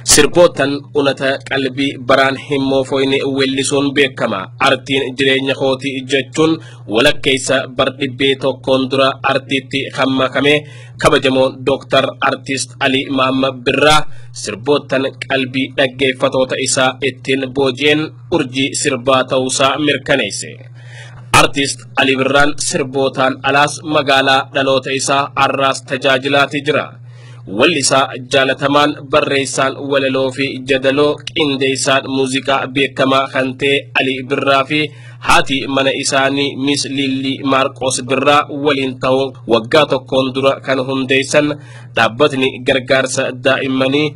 Sirbootan unata qalbii baraan hin moofoyne weellisuun beekama. Artiin jireenya kootii jechuun walakkeessa bar dhibbee tokkoon dura artiitti kan makame kabajamoon Dooktar Artiist Alii Mahammad Birraa sirbootan qalbii dhaggeeffatoota isaa ittiin booji'een urjii sirbaa ta'uusaa mirkaneesse. Artiist Alii Birraan sirbootaan alaas magaalaa dhaloota isaa har'aas tajaajilaati jira. Wallisaa jaalatamaan, barreessaan walaloo fi jadaloo, qindeessaan muuziqaa beekamaa kan ta'e Alii Birraa fi haati mana isaanii Miss Lillii Maarqos Birraa waliin ta'uun waggaa tokkoon dura kan hundeessan dhaabbatni gargaarsa daa'immanii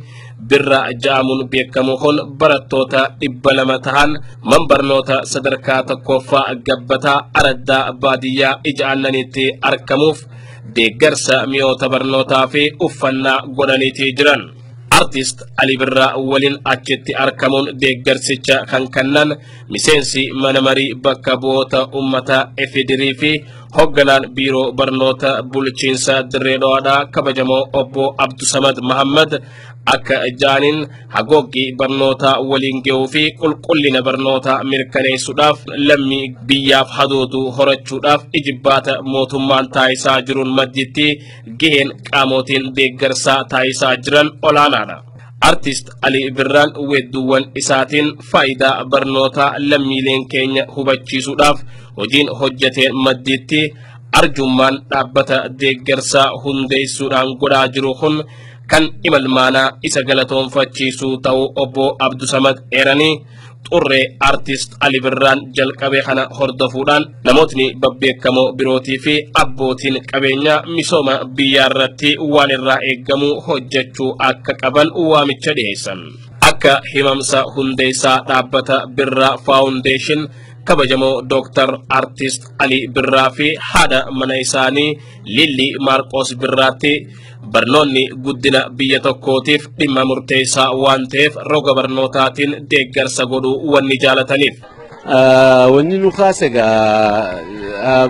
Birraa ja'amuun beekamu kun barattoota 200 tahan manbarnoota sadarkaa tokkoffaa Gabbataa Araddaa baadiyyaa ija aannaniitti argamuuf deeggarsa mi'oota barnootaa fi uffannaa godhaniitii jiran. Artiist Alii Birraa waliin achitti argamuun deeggarsicha kan kennan miseensi mana marii bakka bu'oota uummataa Efedirii fi hoogganaan biiroo barnoota bulchiinsa Dirree Dhawaadhaa kabajamoo obbo Abdusamad Mahammad akka jaaniin haguuggii barnootaa waliin ga'uu fi qulqullina barnootaa mirkaneessuudhaaf lammii biyyaaf hadootu horachuudhaaf ijibbaata mootummaan taayisaa jiruun madditti gaheen qaamotiin deeggarsaa taayisaa jiran olaanaadha. Artiist Alii Birraan weedduuwwan isaatiin faayidaa barnootaa lammiileen keenya hubachiisuudhaaf hojiin hojjeteen madditti arjummaan dhaabbata deeggarsaa hundeessuudhaan godhaa jiru kun kan imalmaanaa isa galatoonfachiisuu ta'uu obbo Abdusamad eeranii xurree Artiist Alii Birraan jalqabe kana hordofuudhaan namootni babbeekamoo birootii fi abbootiin qabeenyaa misooma biyyaa irratti waan irraa eegamu hojjechuu akka qaban waamicha dhiyeessan. Akka himamsa hundeessaa dhaabbata Birraa Faawundeeshin kabajamoo Dooktar Artiist Alii Birraa fi haadha mana isaanii Lillii Maarqos Birraatti barnoonni guddina biyya tokkootiif dhimma murteessaa waan ta'eef roga barnootaatiin deeggarsa godhuu wanni jaalataniif. Wanni nu kaase egaa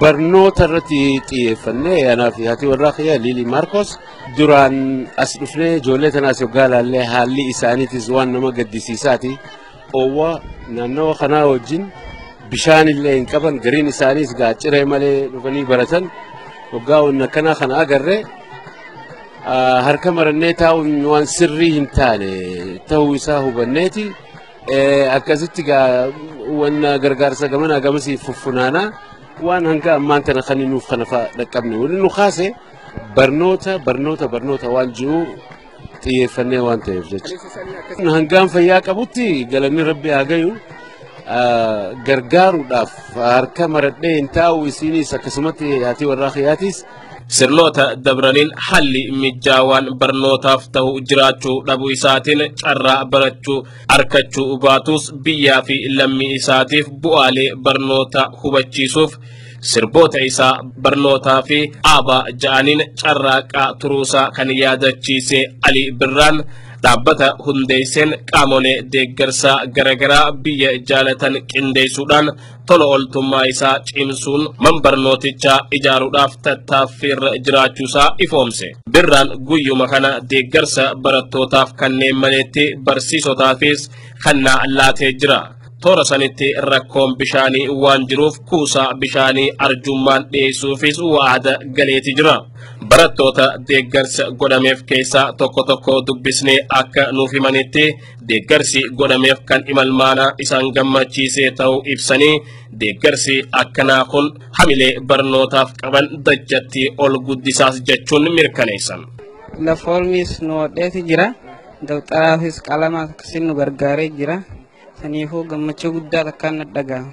barnoota irratti xiyyeeffannee anaa fi haati warraa kiyya Lilii Maarqos duraan as dhufnee ijoollee tanaas yoggaa ilaallee haalli isaaniitis waan nama gaddisiisaati. Oowwa naannawa kanaa wajjin bishaan illee hin qaban, gariin isaaniis gaaciree malee dhufanii baratan. Waggaa wanna akkanaa kana agarree harka marannee taa'uun waan sirrii hin taane ta'uu isaa hubanneeti. Akkasitti wanna gargaarsa gamanaa gamasii fuffunaanaa waan hanga ammaan tana kan nuuf kana fa'a dhaqqabne. Wanni nu kaase barnoota barnoota barnoota waan jiru xiyyeeffannee waan ta'eef jecha. Hangaan fayyaa qabutti galanni rabbi haa gayu. Gargaaruudhaaf harka maradhee hin taa'u, isinis akkasumatti haati warraa kiyyaatis. Sirnoota dabraniin haalli mijaawaan barnootaaf ta'u jiraachuu dhabuu isaatiin carraa barachuu arkachuu baatus biyyaa fi lammii isaatiif bu'aalee barnoota hubachiisuuf sirboota isaa barnootaa fi aabaa ja'aniin carraaqaa turuusaa kan yaadachiise Alii Birraan dhaabbata hundeesseen qaamolee deeggarsaa garaagaraa biyya jaalatan qindeessuudhaan tola ooltummaa isaa cimsuun manbarnootichaa ijaaruudhaaf tattaaffiirra jiraachuusaa ifoomse. Birraan guyyuma kana deeggarsa barattootaaf kanneen maleetti barsiisotaafis kennaa laatee jira. Toora sanitti rakkoon bishaanii waan jiruuf kuusaa bishaanii arjummaan dhiyeessuufis waada galeeti jira. Barattoota deeggarsa godhameef keessaa tokko tokko dubbisnee akka nuuf himanitti deeggarsi godhameef kan imalmaanaa isaan gammachiisee ta'uu ibsanii deeggarsi akkanaa kun hamilee barnootaaf qaban dachatti ol guddisaas jechuun mirkaneessan. Lafoormiis nu hodheeti jira. Dabtaraafis qalama akkasiin nu gargaaree jira. Saniifuu gammachuu guddaa takkaan na dhaga'ama.